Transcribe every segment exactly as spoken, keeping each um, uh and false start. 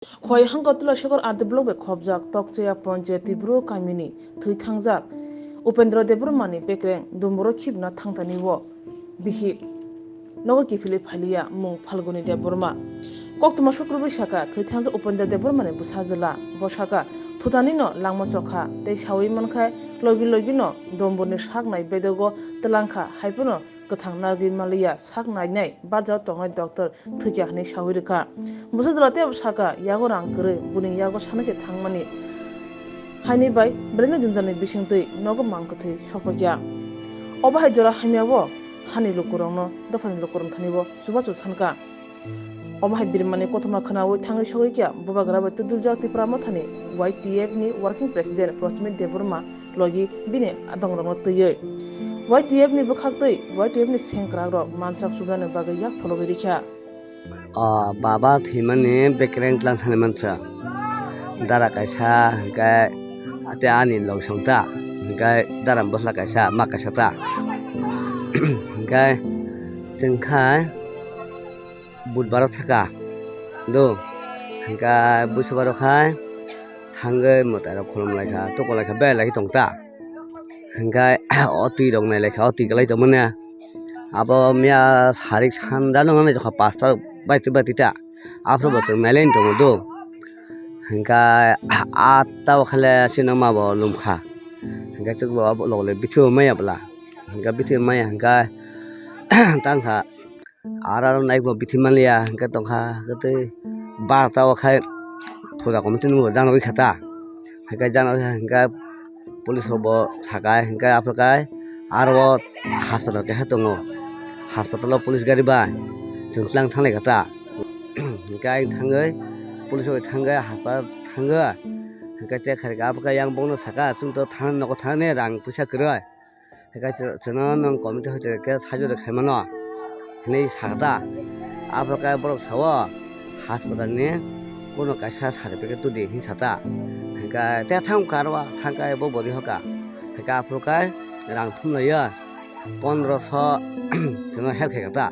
Khowai hangkha Tulashikhor R D block bai khopjak Tokchaya Panchayat Tibru kamini thwi thangjak Upendra Debbarmani bekreng Dumboro khibna thangtani o bihik nogo kiphilwi phailiya mung Phalguni Debbarma. Koktwma Sukrubwi sakha, thwi thangjak Upendra Debbarmani bwsajwla. Bo sakha, thutanino langma chokha tei sawi mankha, logi logino Dumborni sak nai bedogo twlangkha, haiphano kwthang narwgwi manliya, sak nainai barjao tongnai doctor thwikya hwnwi sawi rwkha. Bwsajwla teibo sakha, yago rang kwrwi, buni yago sanai se thangmani haini bai belai no jwngjal ni bisingtwi nogo mang kwthwi sokphaikya. Obo hai jora hamya o hani lukurokno dophani lukurok thani o chubachu sankha. Omo hai birimani kothoma khwnawi thangwi sogwi khe bubagra bai twdwljak Tipra Mothani Y T F ni Working President Prosmit Debbarma logi bini dongrokno twiwi Y T F ni bwkhaktwi Y T F ni sengkrakrok mansak chubnani bagwi yak phologwi rikha. O baba thwimani bekereng tlang thani mansa. Dara kaisa hwnkhe tei ani logisong ta hwnkhe dara bwsla kaisa ma kaisa ta hwnkhe chwng kha. Budbaro thaka do hwnkhe buisubaro khai thangwi mwtairok khulumlaikha, tukulaikha, belaikhe tongta hwnkhe o twirok nailaikha, o twi kwlai tongmani abo miya sarik sanja nungya naitokha pasta baitwi baitwi ta aphuru bo chwng nailai tongo do hwnkhe atta o khaile chini ma bo lumkha hwnkhe chwngbo abo logole bithi maya bwla hwnkhe bithi maya hwnkhe tangkha. Aro aro naikbo bithi manliya hwnkhe tongkha hwnkhe tei barta o khai puja committee ni bo janogwi kha ta hwnkhe janogwi kha hwnkhe police rok bo sakha hwnkhe aphuru khai aro o haspatal keha tongo haspatal o police gari bai chwng tlang thanglai kha ta hwnkhe ayang thangwi police rok thangwi haspatal thangwi hwnkhe check khairokha aphuru khai yang bokno sakha chwngno thana nogo thani rang puisa kwrwi. Hwnkhe chwng-, chwngno nwng committee hoite khe sajwk rwkhaimano hinwi sakha ta. Aphuru khe borok sao haspatal ni kunu kaisa certificate tudi hinwi sata. Hwnkhe tei thang kha aro thang khe bo bwrwi hoka. Hwnkhe aphuru khe rang thumlaiyo pondroso chwngno help khaikha ta.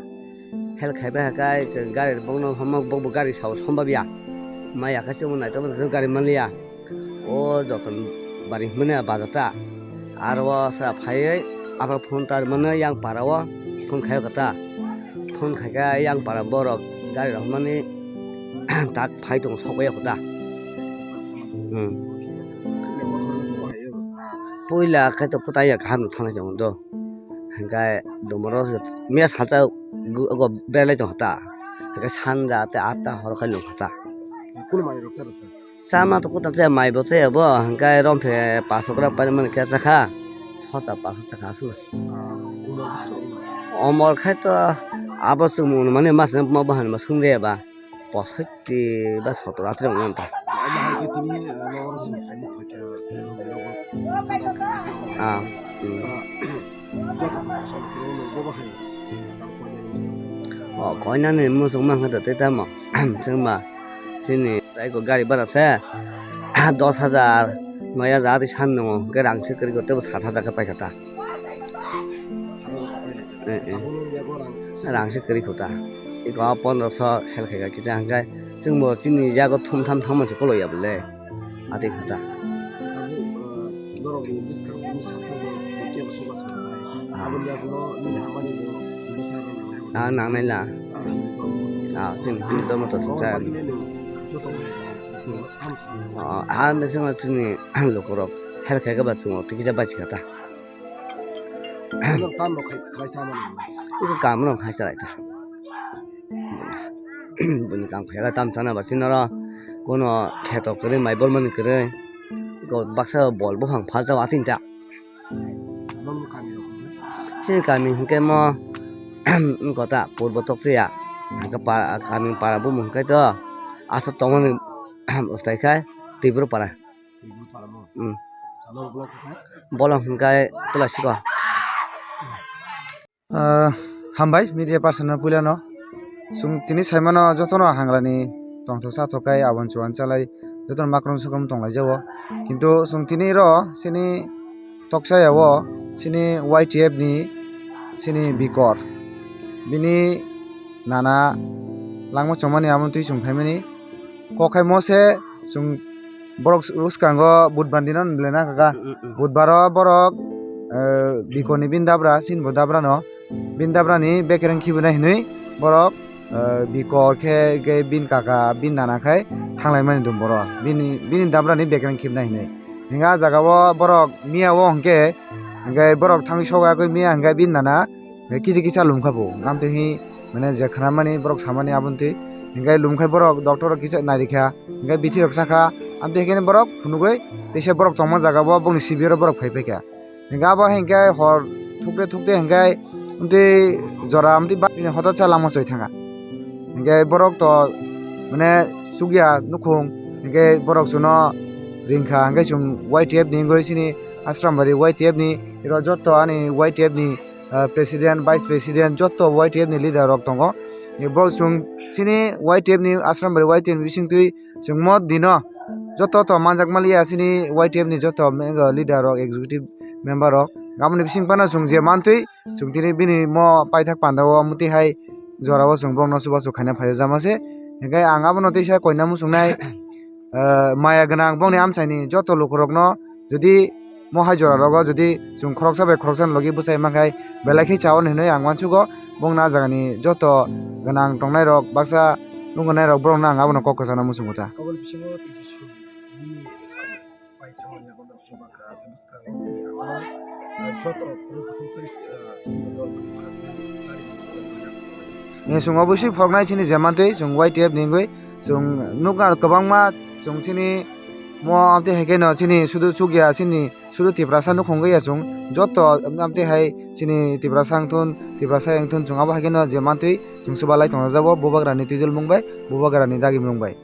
Help khaibai hwnkhe chwng gari bokno hwnma bokbo gari sao sombabya. Maya khe chwngno naitokma naitokma gari manliya. O joto bari hwnmani bazar ta. Aro o sa phaiwi aphuru phone ta rwmani yang para o phone khai kha ta. Phone khai khe yang para borok gari rok hwnmani tak phai tongo sok bai kha ta. Hmm. Puila khe to kwtai ya kaham no thanglai tongo do. Hwnkhe domoro miya salsa gu-, go belai tong kha ta. Hwnkhe sanja tei atta horo khai nung kha ta. Kunu manwi rok cha rwkha? Chama to kwtal chaya, mai bo chaya bo, hwnkhe romphe paso gram paimani khe chakha, sosa paso chakha aswk. Omor khai to abo chwng mung mani mas ma bo hani ma swngjaya ba, posoiti ba sotor atri wng ta. Ah, hmm. O koinani muchung mankha da tei tamo chwngma chini tei ko gari bara se dos hajar noi hajar ati san nungo hwnkhe rang se kwrwi ko teibo sat hajar khe paikha ta. Eh, eh. Rang se kwrwi kho ta. Iko pondroso hel khaikha kisa hwnkhe chwngbo chini yago thum tham thangmani se koloi ya bole. Ati kha ta. Ah, nangnai la. Ah, chini bini dormo to thwkjak. Ah, ah, bisingo chini lukurok help khaikhe ba chwngno twi kisa bachikha ta. Iko kaam no khai chalai ta. Bini kaam khaikhe tam chana ba chini oro kono kheto kwrwi mai bolmani kwrwi. Iko baksa bol buphang phalsa watwi ta. Chini kami hwnkhe mo wngkha ta purbo tokchaya. Hwnkhe pa-, kami para bumung hwnkhe to aswk tongmani bwsai khe Tripura para. Hmm. Bolong hwnkhe Tulasiko. Ah, hambai media person no puila no. Chwng tini saimano jotono hanglani tongthok sathok khe aboni chuan chalai jotono makrum sukrum tonglaijao. Kintu chwng tini ro chini tokchaya o chini Y T F ni chini bikor bini nana langma chomani amo twi chwng phaimani. kok khaimo se chwng borok bwskango budbar dino belai na kaka. Mm, mm, mm. Budbaro borok, eh, bikoni bini dabra, sinbo dabrano, bini dabrani bekereng khibinai hinwi borok, eh, bikor khe, khe bini kaka, bini nana khai thanglaimani dum borok. Bini, bini dabrani bekereng khibinai hinwi. Hinkhe ah jagao borok miyao hinkhe, hinkhe borok thangwi sogwi miya hinkhe bini nana, hinkhe kisa kisa lumkha bo. Amtwi hi, mane je khnamani borok samani abontwi. Hinkhe lumkhai borok doctor rok kisa nairikha. Hinkhe bithi rok sakha, amtwi hinkhe borok phunugwi teisa borok tongma jagao bokni sibiro borok phai phaikha. Hinkhe abo hinkhe hor thukte thukte hinkhe amtwi jora amtwi ba-, bini hotosa lama soi thangkha. Hinkhe borok to mane chukya nukhung, hinkhe borok chwngno ringkha, hinkhe chwng Y T F ni wngwi chini Asrambari Y T F ni iro joto ani Y T F ni, ah, president, vice president joto Y T F ni leader rok tongo. Borok chwng chini Y T F ni Asrambari Y T F ni bisingtwi chwng mo dino joto to manjak maliya chini Y T F ni joto me-, leader rok, executive member rok. Aboni bising phano chwng je mantwi chwng tini bini mo paithak pandao muti hai jorao chwng borokno chubachu khaina phai jama se. Hinkhe ang abono teisa koina muchungnai, eh, maya gwnang bongni amchaini joto lukurokno jodi mo hai jora rogo jodi chwng khoroksa bai khoroksa ni logi bwsai mankhai belai khe chaui hinwi ang uansugo. Bongni ah jagani joto gwnang tongnai rok baksa nuknai rok borokno ang abono kok kwchangno muchungo ta. Aboni bisingo tei bisingo nini paithak ni abono chubachu kha bwskango joto Ni chwng obviously phoknai chini je mantwi chwng Y T F ni wngwi chwng nukha kwbangma chwng chini mo amtwi hai kheno chini sudu chukya chini sudu Tiprasa nukhung ya chwng joto amtwi hai chini Tiprasa wngthun Tiprasa wngthun chwng abo hai kheno je mantwi chwng chubalai tongjago Bubagrani twijlmung bai Bubagrani dagimung bai.